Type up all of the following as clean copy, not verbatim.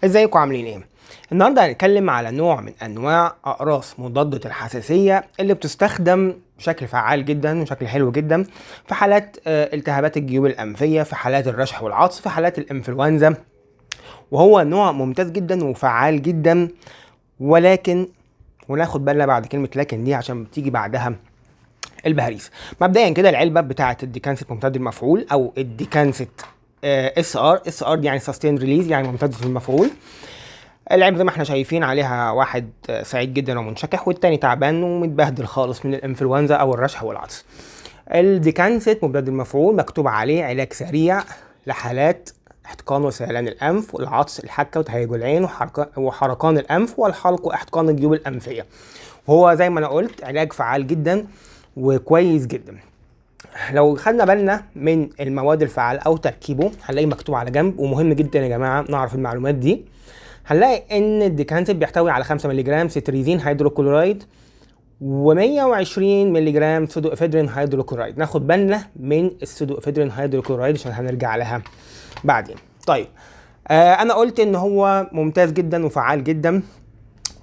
ازيكم عاملين ايه؟ النهارده هنتكلم على نوع من انواع اقراص مضادة الحساسية اللي بتستخدم بشكل فعال جدا وشكل حلو جدا في حالات التهابات الجيوب الانفية، في حالات الرشح والعطس، في حالات الانفلونزا، وهو نوع ممتاز جدا وفعال جدا. ولكن وناخد بالنا بعد كلمة لكن دي عشان بتيجي بعدها البهاريس. مبدئيا كده العلبة بتاعة الديكانست ممتد المفعول او الديكانست SR، SR يعني sustained release، يعني ممتد في المفعول. العلبة زي ما احنا شايفين عليها واحد سعيد جدا ومنشكح، والتاني تعبان ومتبهدل خالص من الانفلونزا او الرشح والعطس. الديكانست ممتد المفعول مكتوب عليه علاج سريع لحالات احتقان وسيلان الانف والعطس، الحكة وتهيج العين وحرقان الانف والحلق واحتقان الجيوب الانفيه. وهو زي ما انا قلت علاج فعال جدا وكويس جدا. لو خدنا بالنا من المواد الفعالة او تركيبه هنلاقي مكتوب على جنب، ومهم جدا يا جماعة نعرف المعلومات دي. هنلاقي ان الديكانست بيحتوي على 5 مللي جرام cetirizine hydrochloride و120 مللي جرام pseudoephedrine hydrochloride. ناخد بالنا من ال pseudoephedrine hydrochloride عشان هنرجع لها بعدين. طيب انا قلت ان هو ممتاز جدا وفعال جدا،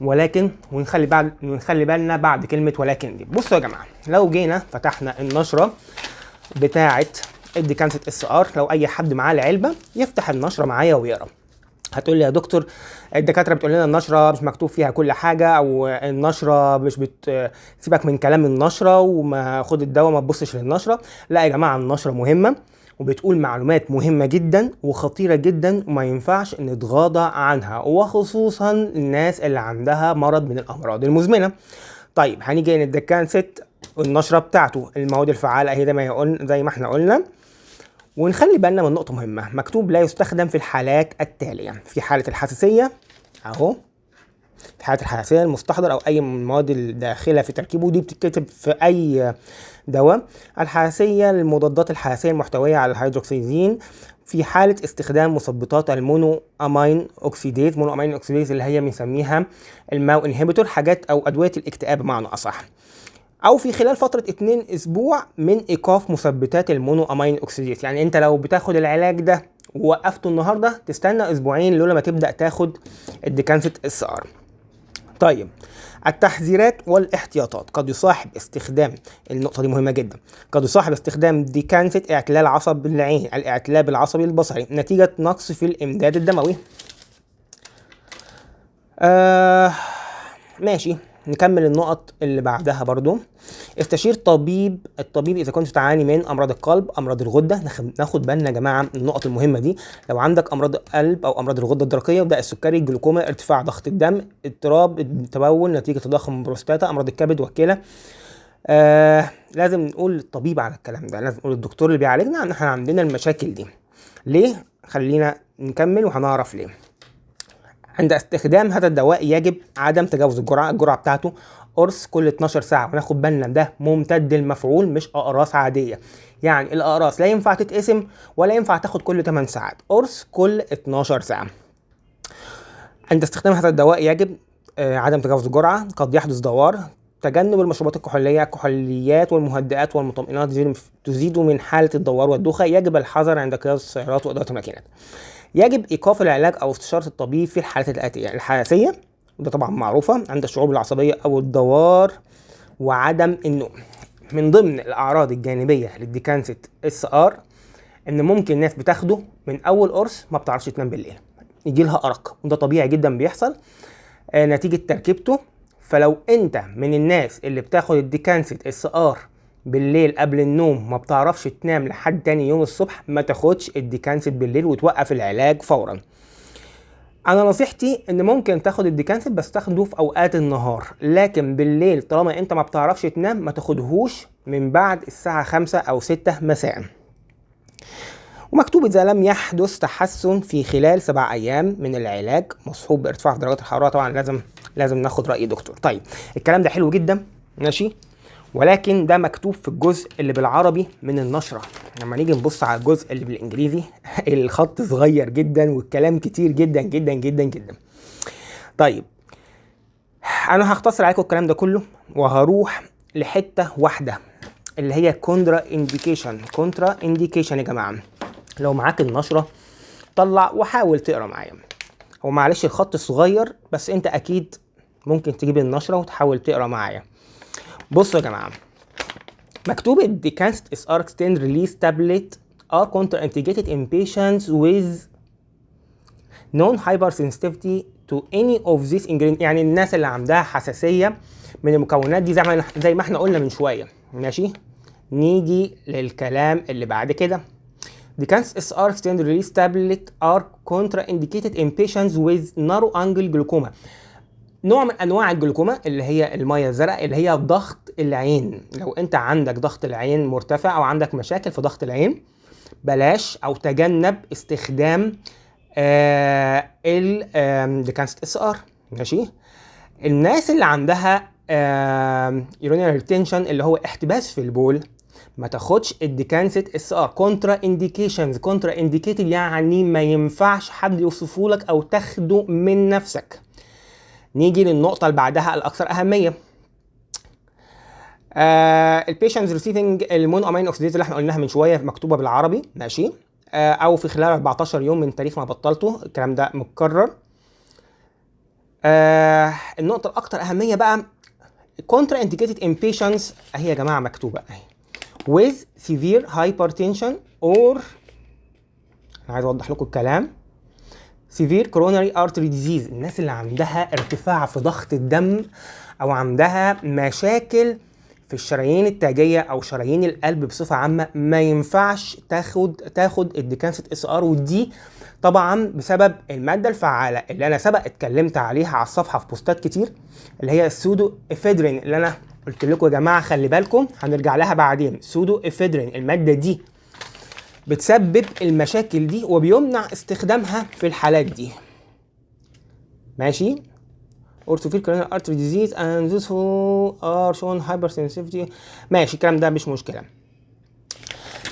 ولكن ونخلي بالنا بعد كلمة ولكن دي. بصوا يا جماعة، لو جينا فتحنا النشرة بتاعه الديكانست SR، لو اي حد معاه العلبة يفتح النشرة معايا ويقرا. هتقول لي يا دكتور الدكاترة بتقول لنا النشرة مش مكتوب فيها كل حاجة، او النشرة مش بتسيبك من كلام النشرة وما خد الدواء ما تبصش للنشره. لا يا جماعة، النشرة مهمة وبتقول معلومات مهمة جدا وخطيرة جدا، وما ينفعش نتغاضى عنها، وخصوصا الناس اللي عندها مرض من الامراض المزمنة. طيب هنيجي للديكانست النشرة بتاعته، المواد الفعالة اهي زي ما احنا قلنا. ونخلي بالنا من نقطة مهمة، مكتوب لا يستخدم في الحالات التالية: في حالة الحساسية اهو، في حالة الحساسية المستحضر او اي من المواد الداخلة في تركيبه، دي بتتكتب في اي دواء. الحساسية للمضادات الحساسية المحتوية على الهيدروكسيزين، في حالة استخدام مثبطات ال monoamine oxidase، monoamine oxidase اللي هي بنسميها ال MAO inhibitor، حاجات او ادوية الاكتئاب بمعنى اصح، او في خلال فترة 2 اسبوع من ايقاف مثبتات ال monoamine oxidase. يعني انت لو بتاخد العلاج ده ووقفته النهارده تستنى اسبوعين لولا ما تبدا تاخد الديكانست SR. طيب التحذيرات والاحتياطات. قد يصاحب استخدام، النقطة دي مهمة جدا، قد يصاحب استخدام ديكانست اعتلال عصب العين، الاعتلال العصبي البصري، نتيجة نقص في الإمداد الدموي. ماشي، نكمل النقط اللي بعدها برضو. استشير الطبيب اذا كنت تعاني من امراض القلب، امراض الغدة. ناخد بالنا يا جماعة من النقط المهمة دي. لو عندك امراض قلب او امراض الغدة الدرقية وداء السكري، الجلوكوما، ارتفاع ضغط الدم، اضطراب التبول نتيجة تضخم البروستاتا، امراض الكبد والكلى، لازم نقول للطبيب على الكلام ده، لازم نقول للدكتور اللي بيعالجنا ان احنا عندنا المشاكل دي. ليه؟ خلينا نكمل وهنعرف ليه. عند استخدام هذا الدواء يجب عدم تجاوز الجرعة، الجرعة بتاعته قرص كل 12 ساعة، وناخد بالنا ده ممتد المفعول مش أقراص عادية، يعني الأقراص لا ينفع تتقسم ولا ينفع تاخد كل 8 ساعات، قرص كل 12 ساعة. عند استخدام هذا الدواء يجب عدم تجاوز الجرعة، قد يحدث دوار، تجنب المشروبات الكحولية، الكحوليات والمهدئات والمطمئنات تزيد من حالة الدوار والدوخة، يجب الحذر عند قيادة السيارات وإدارة الماكينات. يجب إيقاف العلاج أو استشارة الطبيب في الحالات الآتية: الحساسية، وده طبعا معروفة، عند الشعور بالعصبية أو الدوار، وعدم النوم. من ضمن الأعراض الجانبية للديكانست SR إن ممكن ناس بتاخده من أول قرص ما بتعرفش تنام بالليل، يجي لها أرق، وده طبيعي جدا بيحصل نتيجة تركيبته. فلو أنت من الناس اللي بتاخد الديكانست SR بالليل قبل النوم ما بتعرفش تنام لحد تاني يوم الصبح، ما تاخدش الديكانست بالليل وتوقف العلاج فورا. انا نصيحتي ان ممكن تاخد الديكانست بس تاخده في اوقات النهار، لكن بالليل طالما انت ما بتعرفش تنام ما تاخدهوش من بعد الساعة 5 او 6 مساء. ومكتوب اذا لم يحدث تحسن في خلال 7 ايام من العلاج مصحوب بارتفاع في درجات الحرارة، طبعا لازم ناخد رأي دكتور. طيب الكلام ده حلو جدا، ماشي، ولكن ده مكتوب في الجزء اللي بالعربي من النشرة. لما نيجي نبص على الجزء اللي بالانجليزي الخط صغير جدا والكلام كتير جدا جدا جدا جدا. طيب انا هختصر عليكم الكلام ده كله وهروح لحتة واحدة اللي هي contraindication. contraindication يا جماعة، لو معاك النشرة طلع وحاول تقرا معايا. هو معلش الخط صغير، بس انت اكيد ممكن تجيب النشرة وتحاول تقرا معايا. بصوا يا جماعة، مكتوب ال Decanset SR extended release tablet are contraindicated in patients with known hypersensitivity to any of these ingredients. يعني الناس اللي عندها حساسية من المكونات دي زي ما احنا قلنا من شوية. ماشي، نيجي للكلام اللي بعد كده. Decanset SR extended release tablet are contraindicated in patients with narrow angle glaucoma. نوع من انواع الجلوكوما اللي هي المية الزرقاء، اللي هي ضغط العين. لو انت عندك ضغط العين مرتفع او عندك مشاكل في ضغط العين، بلاش او تجنب استخدام ال Decanset SR. ماشي، الناس اللي عندها urinary retention اللي هو احتباس في البول، ما تاخدش ال Decanset SR. contraindications، contraindicated يعني ما ينفعش حد يوصفه لك او تاخده من نفسك. نيجي للنقطة اللي بعدها الأكثر أهمية. ال patients receiving ال monoamine oxidase اللي احنا قلناها من شوية مكتوبة بالعربي. ماشي، أو في خلال 14 يوم من تاريخ ما بطلته، الكلام ده متكرر. النقطة الأكثر أهمية بقى contraindicated in patients اهي يا جماعة مكتوبة اهي with severe hypertension or، أنا عايز أوضح لكم الكلام، severe coronary artery disease. الناس اللي عندها ارتفاع في ضغط الدم او عندها مشاكل في الشرايين التاجيه او شرايين القلب بصفة عامه، ما ينفعش تاخد ال Decanset SR. ودي طبعا بسبب المادة الفعالة اللي انا سبق اتكلمت عليها على الصفحة في بوستات كتير، اللي هي السودو افيدرين، اللي انا قلت لكم يا جماعة خلي بالكم هنرجع لها بعدين. سودو افيدرين المادة دي بتسبب المشاكل دي وبيمنع استخدامها في الحالات دي. ماشي، or severe coronary artery disease and those who are shown hypersensitivity. ماشي، الكلام ده مش مشكلة.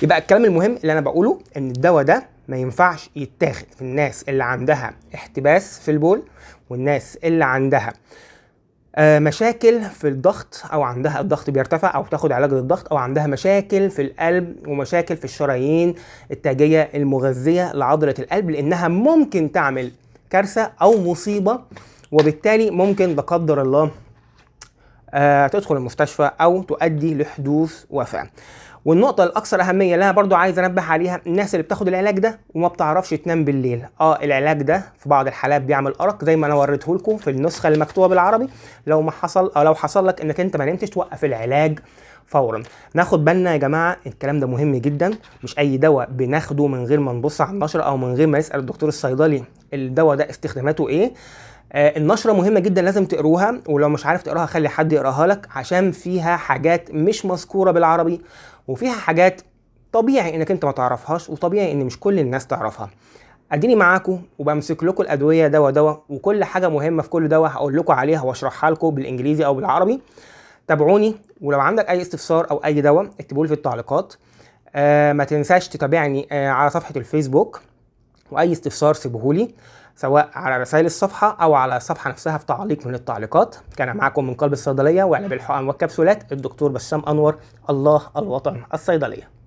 يبقى الكلام المهم اللي انا بقوله ان الدواء ده ما ينفعش يتاخد في الناس اللي عندها احتباس في البول، والناس اللي عندها مشاكل في الضغط او عندها الضغط بيرتفع او تاخد علاج للضغط، او عندها مشاكل في القلب ومشاكل في الشرايين التاجيه المغذية لعضله القلب، لانها ممكن تعمل كارثة او مصيبه، وبالتالي ممكن لا قدر الله تدخل المستشفى او تؤدي لحدوث وفاه. والنقطة الأكثر أهمية اللي أنا برضو عايز أنبه عليها، الناس اللي بتاخد العلاج ده وما بتعرفش تنام بالليل. العلاج ده في بعض الحالات بيعمل أرق زي ما أنا وريته لكم في النسخة المكتوبة بالعربي. لو ما حصل أو لو حصل لك إنك أنت ما نمتش، توقف العلاج فورا. ناخد بالنا يا جماعة، الكلام ده مهم جدا. مش أي دواء بناخده من غير ما نبص على النشرة أو من غير ما نسأل الدكتور الصيدلي الدواء ده استخداماته إيه. النشرة مهمة جدا، لازم تقروها، ولو مش عارف تقراها خلي حد يقراها لك، عشان فيها حاجات مش مذكورة بالعربي، وفيها حاجات طبيعي انك انت ما تعرفهاش، وطبيعي ان مش كل الناس تعرفها. اديني معاكم وبمسك لكم الادوية دواء دواء، وكل حاجة مهمة في كل دواء هقول لكم عليها واشرحها لكم بالانجليزي او بالعربي. تابعوني، ولو عندك اي استفسار او اي دواء اكتبوا لي في التعليقات. ما تنساش تتابعني على صفحة الفيسبوك، واي استفسار سيبهولي سواء على رسائل الصفحة أو على الصفحة نفسها في تعليق من التعليقات. كان معكم من قلب الصيدلية وعلب الحقن والكبسولات الدكتور بسام أنور. الله، الوطن، الصيدلية.